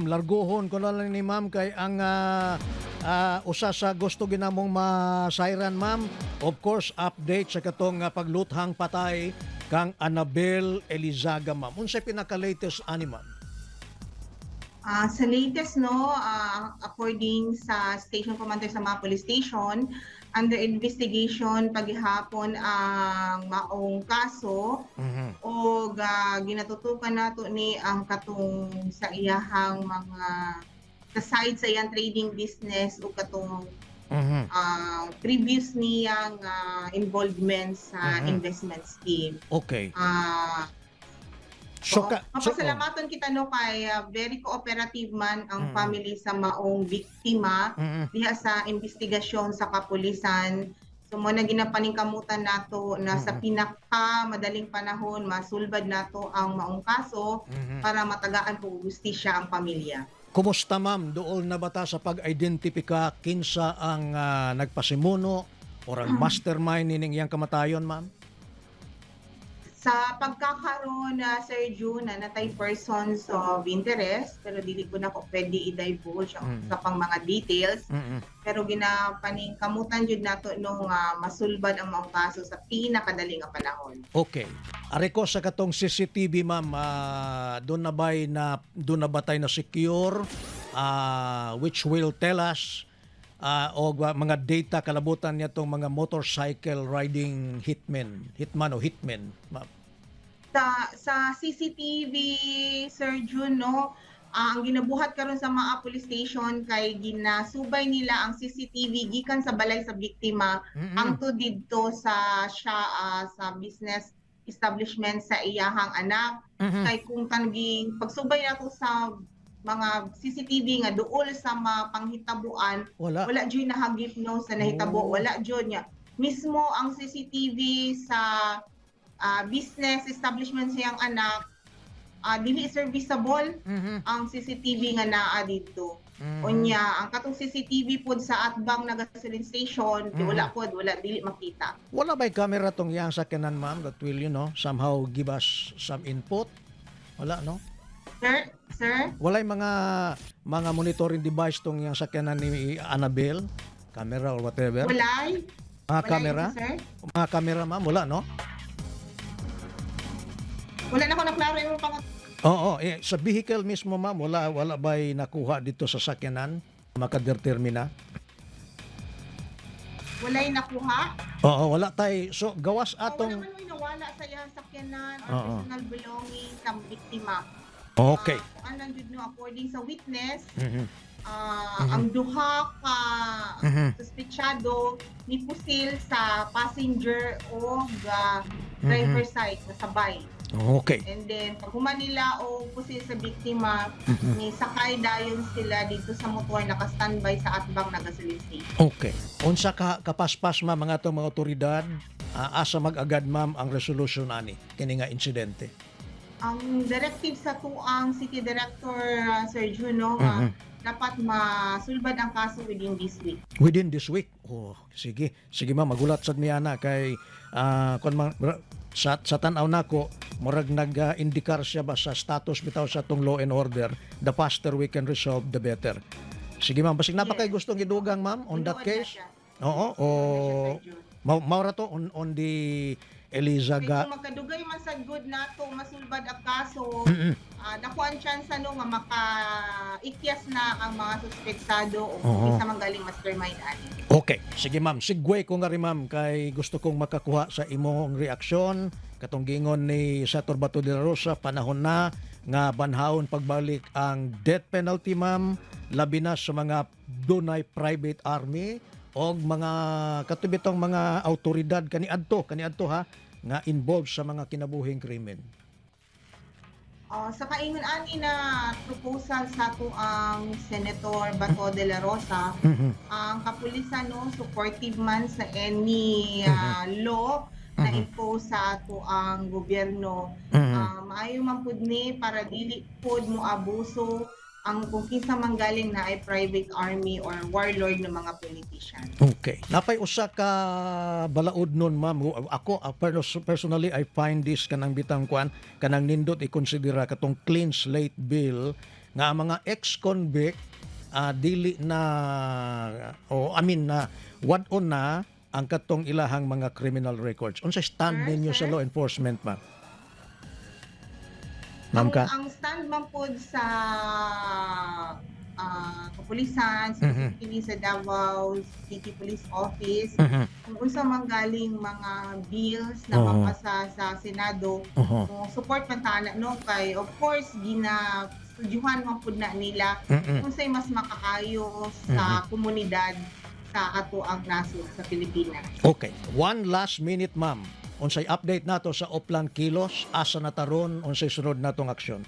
Larguhon ko na lang ni ma'am kay ang usa sa gusto ginamong masayran, ma'am. Of course, update sa katong pagluthang patay kang Annabel Elizaga, ma'am. Unsay pinaka-latest ani, ma'am? Sa latest, no, according sa station commander sa mga police station, under investigation paghihapon ang maong kaso o ginatutukan nato ni ang katong sa iyahang mga sa side sa iyang trading business o katong previous niyang involvement sa investment scheme. So, Oo. so, Mapasalamaton kita, no, kay very cooperative man ang family sa maong biktima diha sa investigasyon sa kapulisan. So mo na ginapaningkamutan nato na sa pinaka madaling panahon masulbad nato ang maong kaso para matagaan po og hustisya ang pamilya. Kumusta, ma'am? Dool na ba ta sa pag-identipika kinsa ang nagpasimuno or ang mastermind nining iyang kamatayon, ma'am? Sa pagkakaroon na, Sir June, na natay persons of interest, pero dili ko na ko pwede i-divulge ang sa pang mga details. Pero ginapaningkamutan jud nato nung masulbad ang maong kaso sa pinakadali nga panahon. Okay. Ari ko sa katong CCTV, ma'am, doon na ba tayo na secure which will tell us og mga data kalabutan niya tong mga motorcycle riding hitmen, hitman o hitmen, ma'am? Sa CCTV, Sir June, no, ang ginabuhat karon sa mga police station kay ginasubay nila ang CCTV gikan sa balay sa biktima hangtod didto sa siya sa business establishment sa iyahang anak. Kay kung tangi pagsubay nato sa mga CCTV nga duol sa mga panghitabuan, Wala. wala jud nahagip, no, sa nahitabo. Wala jud niya mismo ang CCTV sa business establishment siyang anak, dili serviceable ang CCTV nga naa didto. Unya ang katong CCTV pod sa atbang na gasoline station, di wala pod, wala, dili makita. Wala ba'y camera tong iyang sakyanan, ma'am, that will, somehow give us some input? Wala, no? Sir, sir? Walay mga monitoring device tong iyang sakyanan ni Annabel? Camera or whatever? Walay. Mga Walay, camera? Sir. Mga camera, ma'am, wala, no? Wala na ko naklaro imong pang Oo, eh, sa vehicle mismo, ma'am, wala wala ba'y nakuha dito sa sakyanan makadetermina? Walay nakuha. Oo, wala tay. So gawas Oh, wala atong man mo'y nawala sa iyang sakyanan or personal belongings sa biktima. Ano jud, no, according sa witness, ang duha ka suspetsado ni pusil sa passenger o driver side na sabay. And then pag human nila og pusil sa biktima, ni sakay dayon sila dito sa motor naka-standby sa atbang na gasoline station. Okay. Unsa ka kapaspas, ma'am, mga atong mga otoridad, asa mag-agad, ma'am, ang resolution ani kini nga insidente? Ang directive sa tuang City Director, Sir Juno, nga dapat masulbad ang kaso within this week. Within this week. Oh, sige. Sige, ma'am, magulat sad mi ana kay kon man, sa tan-aw nako, murag nag-indikar siya ba sa status bitaw sa atong law and order. The faster we can resolve, the better. Sige, ma'am, basig naa pa kay gustong idugang, ma'am, on that Tinuod na case. siya. Oo, o Tinuod na siya, Sir June. mao ra to on the Eliza Kay ga kung magkadugay man sa good nato masulbad ang kaso, dako ang chance, no, nga maka-ikyas na ang mga suspetsado o kinsa man galing mastermind ani. Okay. Sige, ma'am, segue ko nga rin, ma'am, kay gusto kong makakuha sa imong reaksyon katong giingon ni Senator Bato de la Rosa, panahon na nga banhawon pagbalik ang death penalty, ma'am, labi na sa mga dunay private army og mga katubitong mga autoridad kaniadto ha nga involved sa mga kinabuhing krimen. Sa kaingon ani na proposal sa ang Senator Bato de la Rosa, ang kapulisan, no, supportive man sa any law na impose sa ato ang gobyerno. Maayo man pud ni para dili pud mo abuso ang kung kinsa man galing na ay private army or warlord ng mga politician. Okay. Napay usa ka balaod nun, ma'am. Ako, personally, I find this kanang bitang kwan, kanang nindot i-konsidera katong clean slate bill nga ang mga ex-convict dili na o I mean na wad-on na ang katong ilahang mga criminal records. Unsa stand Sir, ninyo sa sir? law enforcement, ma'am? Ma'am ka? Ang stand man pod sa kapulisan, specifically sa Davao City Police Office, kung unsa man galing mga bills na mapasa sa Senado, mo support man ta na, no, kay of course gina studyuhan man pud na nila unsay mas makaayo sa komunidad sa ato ang nasod sa Pilipinas. Okay. One last minute, ma'am. Unsay update nato sa Oplan Kilos? Asa na taron? Unsay sunod natong aksyon?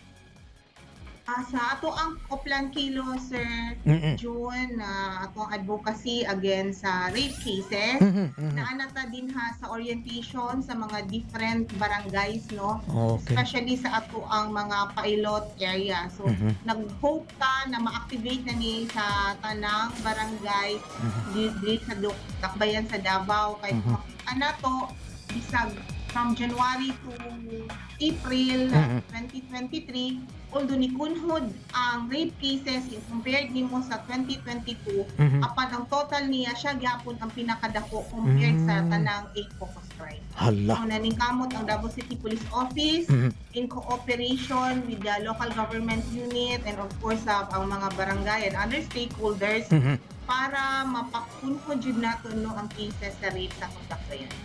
Sa ato ang Oplan Kilos, Sir June, na ato ang advocacy against sa rape cases. Naa ta din ha sa orientation sa mga different barangays, no, especially sa ato ang mga pilot area. So nag-hope ta na ma-activate na ni sa tanang barangay di sa Dakbayan sa Davao kay makita na to bisag from January to April 2023, although ni kunhod ang rape cases in compared nimo sa 2022, apan ang total niya siya gyapon ang pinakadako compared sa tanang 8 focus crime. Hala. So naningkamot ang Davao City Police Office in cooperation with the local government unit and of course sa ang mga barangay and other stakeholders para mapakunhod jud nato, no, ang cases sa rape sa atong dakbayan.